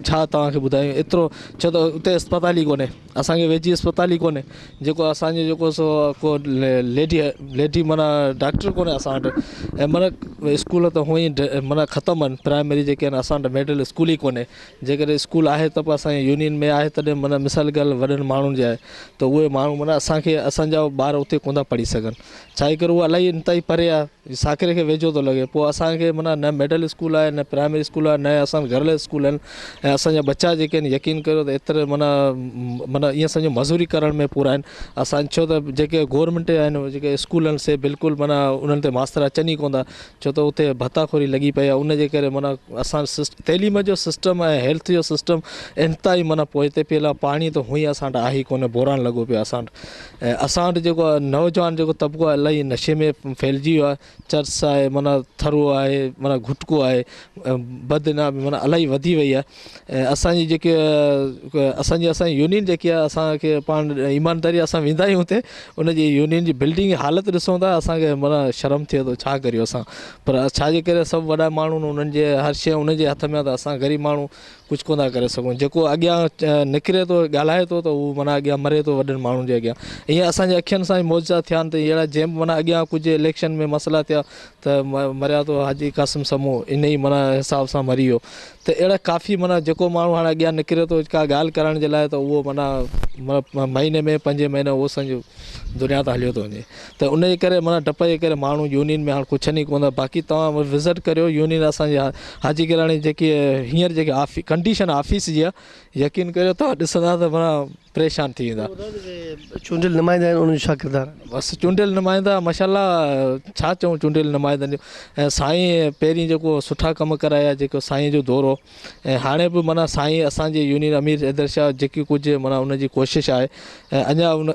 ڇا توهان کي ٻڌايون ايترو ڇو ته اتي اسپتال ئي ڪونهي اسان کي ويجهي اسپتال ئي ڪونهي جيڪو اسان جو جيڪو سو ڪو ليڊي ليڊي معنيٰ ڊاڪٽر ڪونهي اسان وٽ ۽ معنيٰ اسڪول ته هونئن ئي معنيٰ ختم آهن پرائمري جيڪي آهن اسان وٽ مڊل اسڪول ئي ڪونهي جيڪڏهن اسڪول آهي ته به اسان جي يونين ۾ آهي تڏهن معنيٰ مثال ڳالهه وڏن ماڻهن جي آهي ته اهي ماڻهو معنيٰ اسان کي اسان جا ٻار اتي ڪونه ٿا پڙهي سگهن ڇا جي ڪري اهو الاهي انتهائي پري آهي ساڪري کي ويجهو ٿو لڳي پوء اسان کي معنيٰ نه مڊل اسڪول آهي نه پرائمري اسڪول آهي نه اسان وٽ گرل اسڪول آهن ۽ اسان جا ٻچا جيڪي آهن يقين ڪريو ته ايتري معنيٰ معنيٰ ائين سمجهو مزوري ڪرڻ ۾ پورا آهن اسان ڇو ته جيڪي گورنمينٽ جا آهن جيڪي اسڪول آهن سي بلڪل معنيٰ انهن تي ماستر اچن ئي ڪونه ٿا ڇو ته اتي ڀتا خوري لڳي پئي آهي ان جي ڪري معنيٰ اسان تعليم جو سسٽم ۽ هيلٿ جو سسٽم انتهائي معنيٰ پوئتي پيل آهي پاڻي ته هونئن ئي اسان وٽ آهي ئي ڪونه بحران لڳو پيو آهي اسان وٽ ۽ اسان وٽ جيڪو نوجوان جيڪو طبقو آهي الاهي نشي ۾ ڦهلجي ويو آهي چرس آهي معنيٰ ٿرو آهي معنيٰ گٽڪو آهي بد انعامي معنيٰ الاهي وڌي وئي آهي ۽ اسان جي جيڪي اسان جي اسان جي يونين جيڪي آهي اسان کي پاڻ ايمانداري اسان ويندا آهيون اتي ان جي يونين جي بلڊنگ جي حالت ڏسون ٿا اسان کي معنيٰ شرم ٿئي ٿو ڇا ڪريون اسان پر ڇا جي ڪري سڀ وڏا ماڻهو انهن جي هر شيء انهن جي هٿ ۾ آهي ته اسان غريب ماڻهو ڪجهه ڪونه ٿا ڪري سگهون جيڪو اڳيان نڪري ٿو ڳالهائي ٿو ته هو معنيٰ اڳيان مري ٿو وڏن ماڻهن جي اڳيان ائين اسان جي اکين سان معجزا ٿيا آهن ته اهڙا جنهن به معنيٰ اڳيان ڪجهه اليڪشن ۾ مسئلا ٿيا ته مريا ٿو حاجي قاسم سمون ان ئي معنيٰ حساب سان مري ويو ته اهڙا ڪافي معنيٰ جيڪو ماڻهو هاڻي اڳيان نڪري ٿو ڪا ڳالهه ڪرڻ جي لاء ته اهو معنيٰ مهيني ۾ پنجين مهيني اهو سمجهو دنيا تان هليو ٿو وڃي ته ان جي ڪري معنيٰ ڊپ جي ڪري ماڻهو يونين ۾ هاڻ پڇن ئي ڪونه ٿا باقي توهان وزٽ ڪريو يونين اسان جي حاجي گيراڻي جيڪي هينئر جيڪي آفي ڪنڊيشن آفيس جي آهي يقين ڪريو توهان ڏسندا ته معنيٰ پريشان ٿي ويندا. چونڊيل نمائندا آهن انهن جو ڇا ڪردار آهي؟ بس چونڊيل نمائندا ماشاء الله ڇا چئون چونڊيل نمائندن جو ۽ سائين پهرين جيڪو سٺا ڪم ڪرايا جيڪو سائين جو دور هو ۽ هاڻي به معنيٰ سائين اسان جي يونين امير حيدر شاهه جيڪي ڪجهه معنيٰ ان جي ڪوشش آهي ۽ اڃا ان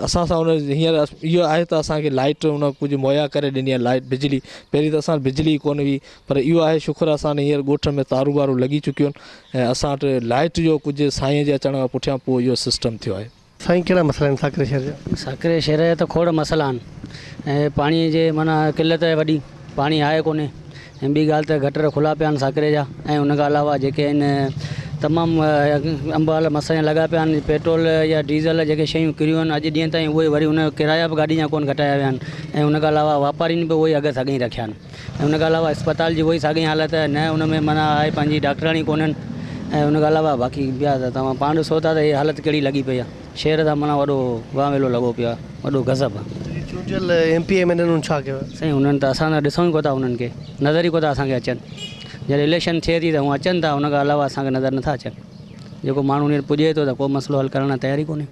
اسان سان ان هينئر اهو آهي ته اسان کي لائٽ ان ڪجهه مهيا ڪري ڏني آهي لائٽ بجلي پهرين ته اسان وٽ بجلي ڪونه هئي پر اهو آهي شڪر اسان هينئر ڳوٺ ۾ تارون وارون لڳي چڪيون آهن ۽ اسان وٽ لائٽ جو ڪجهه سائين جي اچڻ کان پٺيان پوء اهو سسٽم ٿيو آهي. سائين ڪهڙا مسئلا آهن ساڪري شهر جا؟ ساڪري شهر جا ته کوڙ مسئلا آهن ۽ پاڻي جي معنيٰ قلت آهي وڏي پاڻي آهي ڪونهي ۽ ٻي ڳالهه ته گٽر کلا پيا آهن ساڪري جا ۽ ان کان علاوه جيڪي آهن تمام انبال مسئلا لڳا پيا آهن پيٽرول يا ڊيزل جيڪي شيون ڪريون آهن اڄ ڏينهن تائين اهي وري ان جو ڪرايا به گاڏي جا ڪونه گهٽايا ويا آهن ۽ ان کان علاوه واپارين به اهي اگهه ساڳيا ئي رکيا آهن ۽ ان کان علاوه اسپتال جي اها ئي ساڳي حالت آهي نه ان ۾ معنيٰ آهي پنهنجي ڊاڪٽراڻي ڪونهن ۽ ان کان علاوه باقي ٻيا ته توهان پاڻ ڏسو ٿا ته هي حالت ڪهڙي لڳي پئي آهي شهر سان معنيٰ وڏو واويلو لڳو پيو آهي وڏو غضب آهي. چونڊيل ايم پي ايم اين انهن ڇا ڪيو آهي؟ سائين انهن ته اسان ته ڏسون ئي ڪونه ٿا انهن کي نظر ئي ڪونه ٿا اسان کي اچن جڏهن اليڪشن ٿئي ٿي ته هو اچن ٿا ان کان علاوه اسان کي نظر نٿا اچن جيڪو ماڻهو هينئر پڄي ٿو ته ڪو مسئلو حل ڪرڻ لاء تيار ئي ڪونهي.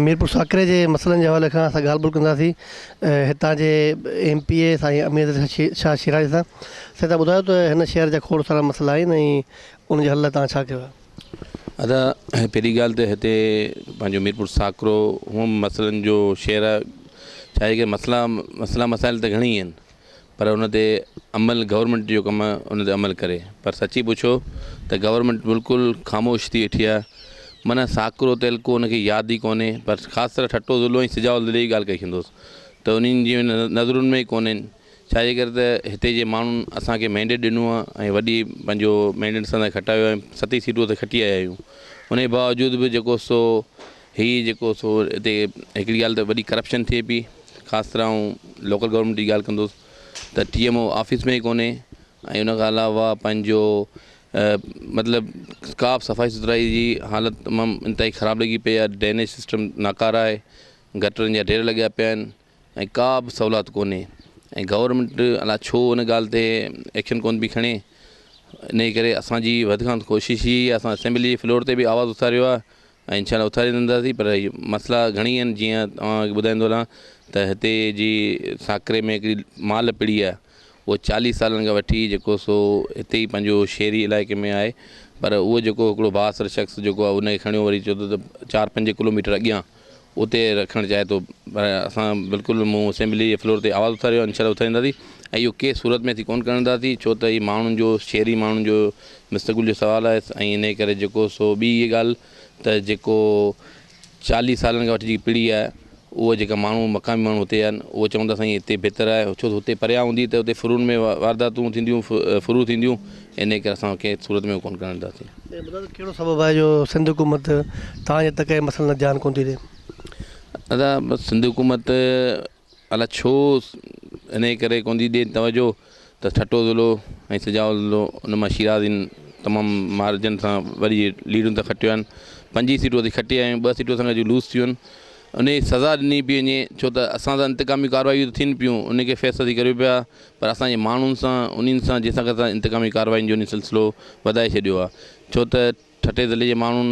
ميرپور ساڪري جي مسئلن جي حوالي کان اسان ڳالهه ٻولهه ڪنداسين هتان جي ايم پي اي سائين امير علي شاهه شيرازي سان. سائين تهان ٻڌايو ته هن شهر جا کوڙ سارا مسئلا آهن ۽ ان جي حل لاء تهان ڇا ڪيو آهي؟ ادا پهرين ڳالهه ته هتي پنهنجو ميرپور ساڪرو هونء به مسئلن جو شهر آهي ڇا آهي ڪي مسئلا مسئلا مسائل ته گهڻي ئي آهن پر ان تي عمل گورنمينٽ جو ڪم آهي ان تي عمل ڪري پر سچي پڇو ته گورنمينٽ بلڪل خاموش ٿي ويٺي آهي معنيٰ ساڪرو تعلقو ان کي ياد ئي ڪونهي پر خاص طرح ٺٽو ضلعو ۽ سجاول ضلعي جي ڳالهه ڪري ڇڏيندوس ته انهن جي نظرن ۾ ئي ڪونهن ڇا جي ڪري ته هتي جي ماڻهن اسان کي مينڊيٽ ڏنو آهي ۽ وڏي پنهنجو مينڊيٽ سان کٽايو آهي ست ئي سيٽون اتي کٽي آيا آهيون ان جي باوجود به جيڪو سو هي جيڪو سو هتي هڪڙي ڳالهه ته وڏي ڪرپشن ٿئي پئي خاص طرح آئون لوڪل گورنمينٽ جي ڳالهه ڪندس ته ٽي ايم او آفيس ۾ ئي ڪونهي ۽ ان کان علاوه پنهنجو مطلب ڪا به صفائي سٿرائي جي حالت تمام انتهائي خراب لڳي پئي آهي ڊرينيج سسٽم ناڪاره آهي گٽرن جا ڍير لڳيا پيا آهن ۽ ڪا به سهولت ڪونهي ۽ گورنمينٽ الاء ڇو ان ڳالهه تي ايڪشن ڪونه پئي کڻي ان جي ڪري اسان جي وڌ کان وڌ ڪوشش هي آهي اسان اسيمبلي جي فلور تي به آواز اٿاريو آهي ۽ انشاء الله اٿارينداسين پر هي مسئلا گهڻي آهن جيئن توهان کي ٻڌائيندو هلان ته هتي جي ساڪري ۾ هڪڙي مال پڙي آهي اهو چاليهه سالن کان وٺي جيڪو سو هتي ئي پنهنجو شهري علائقي ۾ آهي پر اهو جيڪو هڪڙو بااثر شخص جيڪو آهي ان کي کڻيو وري چيو ته چار پنج ڪلوميٽر اڳيان اتي رکڻ چاهي ٿو پر اسان بلڪل مون اسيمبلي جي فلور تي آواز اٿاريو انشاء الله اٿارينداسين ۽ اهو ڪنهن صورت ۾ اسين ڪونه ڪرنداسين ڇو ته هي ماڻهن جو شهري ماڻهن جو مستقبل جو سوال آهي ۽ انهي ڪري جيڪو سو ٻي اها ڳالهه ته جيڪو چاليهه سالن کان وٺي جيڪي پيڙهي آهي اهي جيڪا ماڻهو مقامي ماڻهو هتي آهن اهي چون ٿا سائين هتي بهتر آهي ڇو ته هتي پريان هوندي ته هتي ڦرون ۾ وارداتون ٿينديون ڦرون ٿينديون انهي ڪري اسان ڪنهن صورت ۾ ڪونه ڪرڻ ڏينداسين. ۽ ٻڌايو ته ڪهڙو سبب آهي جو سنڌ حڪومت توهان جي تڪ جي مسئلن ڏانهن ڌيان ڪونه ٿي ڏي؟ ادا بس سنڌ حڪومت الاء ڇو انهي ڪري ڪونه ٿي ڏي توجه ته ٺٽو ضلعو ۽ سجاول ضلعو ان مان شيرازين تمام مارجن سان وڏي ليڊن تان کٽيو آهن پنجين سيٽون اسين کٽي آيا آهيون ٻه سيٽون اسان کان لوز ٿيون آهن انهي جي سزا ڏني پئي وڃي ڇو ته اسان سان انتقامي ڪاروايون ته ٿين پيون ان کي فيس اسين ڪريون پيا پر اسان جي ماڻهن سان انهن سان جنهن سان اسان انتقامي ڪارواين جو سلسلو وڌائي ڇڏيو آهي ڇو ته ٺٽي ضلعي جي ماڻهن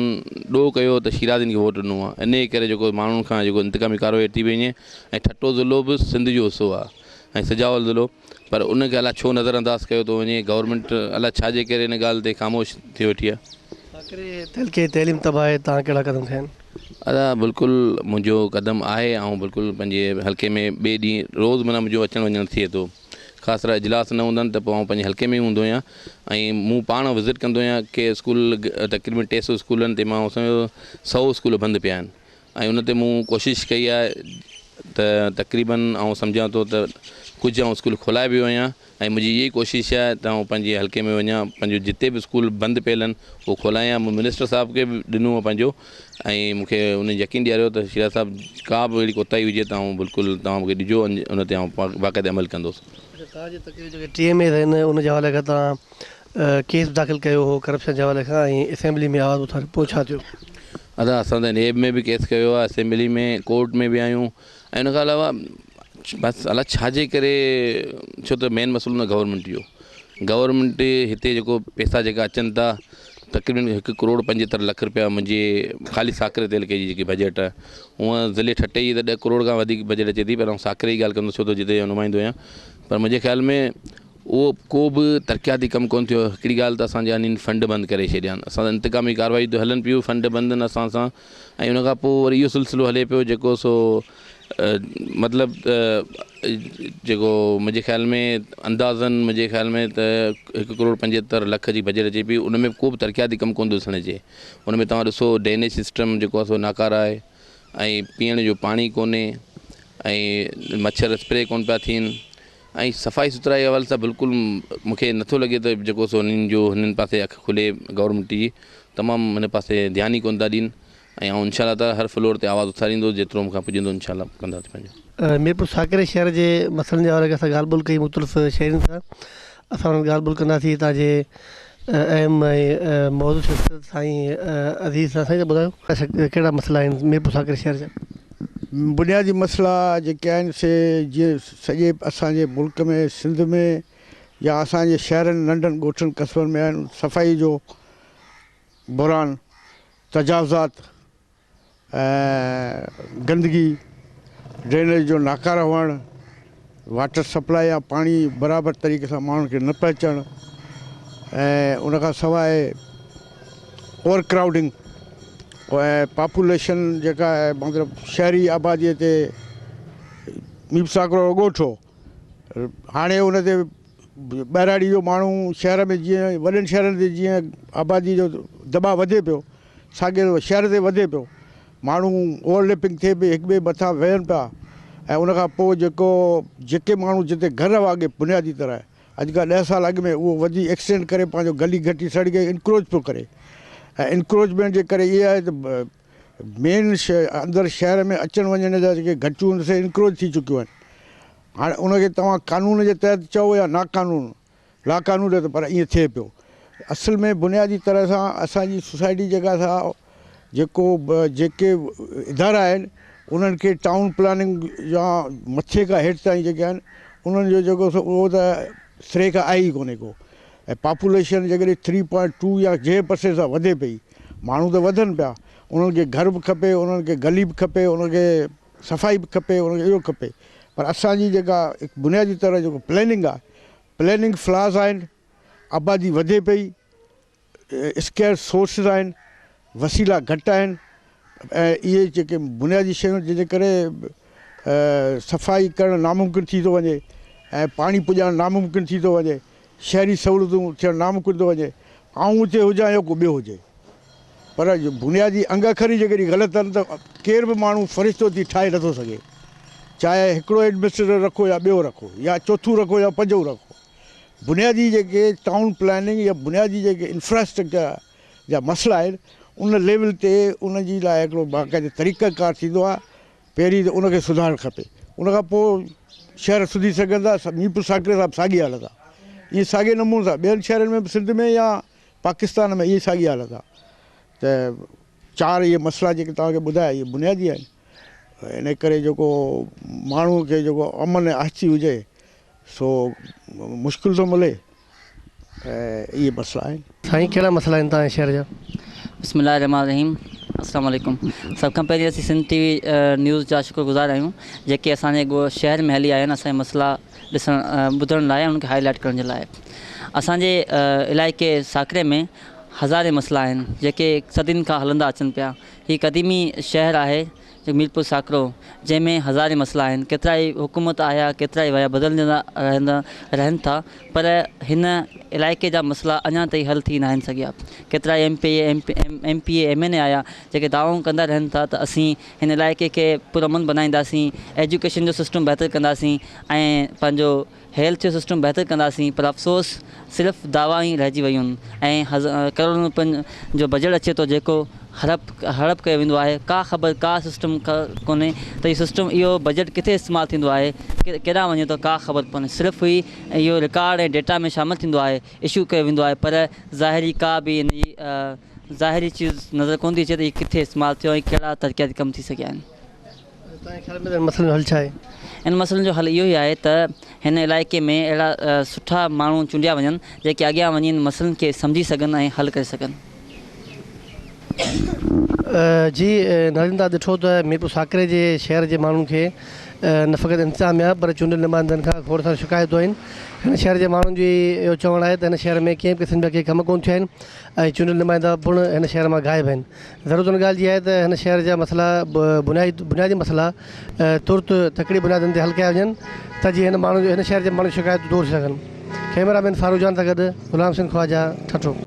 ڏوهه ڪيو ته شيرازين کي ووٽ ڏنو آهي انهيء ڪري جيڪو ماڻهن کان جيڪو انتقامي ڪارروائي ٿي وڃي ۽ ٺٽو ضلعو به سنڌ جو حصو آهي ۽ سجاول ضلعو پر ان کي الاء ڇو نظر انداز ڪيو ٿو وڃي گورنمينٽ الاء ڇا جي ڪري ان ڳالهه تي خاموش ٿي ويٺي آهي. ساڪري تعلقي جي تعليم تباهه آهي توهان ڪهڙا قدم کنيا آهن؟ ادا بلڪل منهنجو قدم آهي آئون بلڪل پنهنجي حلقي ۾ ٻئي ڏينهن روز معنيٰ منهنجو اچڻ وڃڻ ٿئي ٿو. خاص طرح اجلاس نه هوندا آهن ته پوء آئون پنهنجي حلقي ۾ ئي هوندو آهيان ۽ مون پاڻ وزٽ ڪندو آهيان ڪي اسڪول تقريبن 300 اسڪولن تي مان 100 اسڪول بند پيا آهن ۽ ان تي مون ڪوشش ڪئي آهي ته تقريبن آئون سمجهان ٿو ته ڪجهه آئون اسڪول کولائي ويو آهيان ۽ منهنجي اها ئي ڪوشش آهي ته آئون پنهنجي حلقي ۾ وڃان پنهنجو جتي به اسڪول بند پيل آهن اهو کولايان مون منسٽر صاحب کي به ڏنو آهي پنهنجو ۽ مون کي انهن يقين ڏياريو ته شيراز صاحب ڪا به اهڙي ڪوتاهي هجي ته آئون بلڪل توهان مون کي ڏجو ان تي آئون باقاعدي عمل ڪندس. اڇا توهان جي تڪ جي جيڪي ٽي ايم ايز آهن ان جي حوالي کان توهان ڪيس به داخل ڪيو هو ڪرپشن جي حوالي کان ۽ اسيمبلي ۾ آواز اٿاريو پوء ڇا ٿيو؟ ادا اسان ته نيب ۾ به ڪيس ڪيو آهي اسيمبلي ۾ ڪورٽ ۾ به آهيون ۽ ان کان علاوه بس الاء ڇا جي ڪري ڇو ته مين مسئلو نه گورنمينٽ جو گورنمينٽ هتي جيڪو پئسا جيڪا اچن ٿا تقريبن هڪ ڪروڙ پنجهتر لک رپيا منهنجي خالي ساڪري تعلقي جي جيڪي بجيٽ آهي هونء ضلعي ٺٽي جي ته ڏهه ڪروڙ کان وڌيڪ بجيٽ اچي ٿي پر آئون ساڪري جي ڳالهه ڪندس ڇو ته جتي نمائندو آهيان پر منهنجي خيال ۾ اهو ڪو به ترقياتي ڪم ڪونه ٿيو هڪڙي ڳالهه ته اسان جا انهن فنڊ بند ڪري ڇڏيا آهن اسان سان انتقامي ڪارروائي ته هلن پيون فنڊ بند آهن اسان سان ۽ ان کان پوء وري اهو سلسلو هلي پيو جيڪو سو مطلب ته جيڪو منهنجي خيال ۾ اندازن منهنجي خيال ۾ ته هڪ ڪروڙ پنجهتر لک جي بجيٽ اچي پئي ان ۾ ڪو به ترقياتي ڪم ڪونه ٿو ڏسڻ اچي ان ۾ توهان ڏسو ڊرينيج سسٽم جيڪو آهي سو ناڪاره آهي ۽ پيئڻ جو پاڻي ڪونهي ۽ مڇر اسپري ڪونه پيا ٿين ۽ صفائي سٿرائي جي حوالي سان بلڪل مونکي نٿو لڳي ته جيڪو سو هنن جو هنن پاسي اک کلي گورنمينٽ جي تمام هن پاسي ڌيان ئي ڪونه ٿا ڏين ۽ آئون انشاء الله تعالي هر فلور تي آواز اٿاريندس جيترو مون کان پڄندو انشاء الله ڪنداسين پنهنجو. ميرپور ساڪري شهر جي مسئلن جي حوالي کان اسان ڳالهه ٻولهه ڪئي مختلف شهرين سان اسان انهن ڳالهه ٻولهه ڪنداسين هتان جي اهم ۽ موضوع شخصيت سائين عزيز سان سائين ٻڌايو ڪهڙا مسئلا آهن ميرپور ساڪري شهر جا. بنيادي مسئلا جيڪي آهن سي جيئن سڄي اسان جي ملڪ ۾ سنڌ ۾ يا اسان جي شهرن ننڍن ڳوٺن قصبن ۾ آهن صفائي جو بحران تجاوزات ۽ گندگي، ڊرينيج جو ناڪاره هئڻ، واٽر سپلاء يا پاڻي برابر طريقي سان ماڻهن کي نه پهچڻ ۽ ان کان سواء اوور ڪرائوڊنگ ۽ پاپوليشن جيڪا آهي مطلب شهري آبادي تي ميرپور ساڪرو ڳوٺ هو هاڻي ان تي ٻهراڙي جو ماڻهو شهر ۾ جيئن وڏن شهرن تي جيئن آبادي جو دٻاء وڌي پيو ساڳيو شهر تي وڌي پيو ماڻهو اوور ليپنگ ٿئي پئي هڪ ٻئي مٿان ويهن پيا ۽ ان کان پوء جيڪو جيڪي ماڻهو جتي گهر هئا اڳي بنيادي طرح اڄ کان ڏهه سال اڳ ۾ اهو وڌي ايڪسٽينڊ ڪري پنهنجو گلي گهٽي سڙڪ انڪروچ پيو ڪري ۽ انڪروچمينٽ جي ڪري اهي آهي ته مين اندر شهر ۾ اچڻ وڃڻ جا جيڪي گهٽيون آهن سي انڪروچ ٿي چڪيون آهن هاڻي ان کي توهان قانون جي تحت چئو يا ناقانون لاقانونيت پر ائين ٿئي پيو اصل ۾ بنيادي طرح سان اسان جي سوسائٽي جيڪا سا جيڪو جيڪي ادارا آهن انهن کي ٽائون پلاننگ يا مٿي کان هيٺ تائين جيڪي آهن انهن جو جيڪو سو اهو ته سري کان آهي ئي ڪونهي ڪو ۽ پاپوليشن جيڪڏهن ٿري پوائنٽ ٽو يا جنهن پرسنٽ سان وڌي پئي ماڻهو ته وڌن پيا انهن کي گهر به کپي انهن کي گلي به کپي انهن کي صفائي به کپي انهن کي اهو کپي پر اسان جي جيڪا بنيادي طرح جيڪو پلاننگ آهي پلاننگ فلاز آهن آبادي وڌي پئي اسڪيئرس سورسز آهن وسيلا گهٽ آهن ۽ اهي جيڪي بنيادي شيون جن جي ڪري صفائي ڪرڻ ناممڪن ٿي ٿو وڃي ۽ پاڻي پڄائڻ ناممڪن ٿي ٿو وڃي شهري سهولتون ٿيڻ ناممڪن ٿو وڃي آئون اتي هجان يا ڪو ٻيو هجي. پر بنيادي انگ اکر ئي جيڪڏهن غلط آهن ته ڪير به ماڻهو فرشتو ٿي ٺاهي نٿو سگهي. چاهي هڪڙو ايڊمنسٽريٽر رکو يا ٻيو رکو يا چوٿون رکو يا پنجون رکو. بنيادي جيڪي ٽائون پلاننگ يا بنيادي جيڪي انفراسٽرڪچر جا مسئلا آهن ان ليول تي ان جي لاء هڪڙو باقاعدي طريقه ڪار ٿيندو آهي. پهرين ته ان کي سڌارڻ کپي ان کان پوء شهر سڌري سگهن ٿا. ميرپور ساڪري سان به ساڳي حالت آهي. ائين ساڳي نموني سان ٻين شهرن ۾ به سنڌ ۾ يا پاڪستان ۾ اهي ساڳي حالت آهي ته چار اهي مسئلا جيڪي توهان کي ٻڌايا اهي بنيادي آهن ان ڪري جيڪو ماڻهو کي جيڪو امن ۽ آشتي هجي سو مشڪل ٿو ملي ۽ اهي مسئلا آهن. سائين ڪهڙا مسئلا آهن توهان جي شهر جا. بسم الله الرحمٰن الرحيم السلام عليڪم سڀ کان پهرين اسين سنڌ ٽي وي نيوز جا شڪر گذار آهيون جيڪي اسان جي شهر ۾ هلي آيا آهن اسان جا مسئلا ڏسڻ ٻڌڻ لاء ۽ انهن کي هائي لائيٽ ڪرڻ جي لاء اسان جي علائقي ساڪري ۾ هزارين مسئلا آهن جيڪي صدين کان هلندا اچن پيا هي قديمي شهر آهي ميرپور ساڪرو جنهن ۾ هزارين مسئلا آهن ڪيترائي حڪومت آيا ڪيترائي ويا بدلجندا رهندا رهن ٿا پر هن علائقي جا مسئلا اڃا تائين حل ٿي ناهن سگهيا ڪيترائي M P A M P A M N A آيا جيڪي دعوائون ڪندا رهن ٿا ته اسين هن علائقي کي پرامن بنائينداسين، ايجوڪيشن جو سسٽم بهتر ڪنداسين ۽ پنهنجو هيلٿ جو سسٽم بهتر ڪنداسين پر افسوس صرف دعوائون ئي رهجي ويون ۽ ڪروڙن روپين جو بجيٽ اچي ٿو جيڪو هڙپ هڙپ ڪيو ويندو آهي ڪا خبر ڪا سسٽم ڪونهي ته اهو سسٽم اهو بجيٽ ڪٿي استعمال ٿيندو آهي ڪيڏانهن وڃي ٿو ڪا خبر ڪونهي صرف هي اهو رڪارڊ ۽ ڊيٽا ۾ شامل ٿيندو آهي اشو ڪيو ويندو آهي پر ظاهري ڪا به ان جي ظاهري چيز نظر ڪونه ٿي اچي ته هي ڪٿي استعمال ٿيو ۽ ڪهڙا ترقياتي ڪم ٿي سگهيا آهن. توهان جي خيال ۾ ان مسئلن جو حل ڇا آهي؟ ان مسئلن جو حل اهو ئي آهي ته هن علائقي ۾ اهڙا سٺا ماڻهو چونڊيا وڃن جيڪي اڳيان وڃي ان مسئلن کي سمجهي سگهن ۽ حل ڪري سگهن. جي ناظرين توهان ڏٺو ته ميرپور ساڪري جي شهر جي ماڻهن کي نه فقط انتظاميا پر چونڊيل نمائندن کان کوڙ ساريون شڪايتون آهن هن شهر جي ماڻهن جو اهو چوڻ آهي ته هن شهر ۾ ڪنهن به قسم جا ڪي ڪم ڪونه ٿيا آهن ۽ چونڊيل نمائندا پڻ هن شهر مان غائب آهن. ضرورت ان ڳالهه جي آهي ته هن شهر جا مسئلا بنيادي مسئلا ترت تڪڙي بنيادن تي حل ڪيا وڃن ته جيئن هن ماڻهن جو هن شهر جي ماڻهن جون شڪايتون دور ٿي سگهن. ڪئميرا مين فاروق جان سان گڏ غلام حسين خواجه، ٺٽو.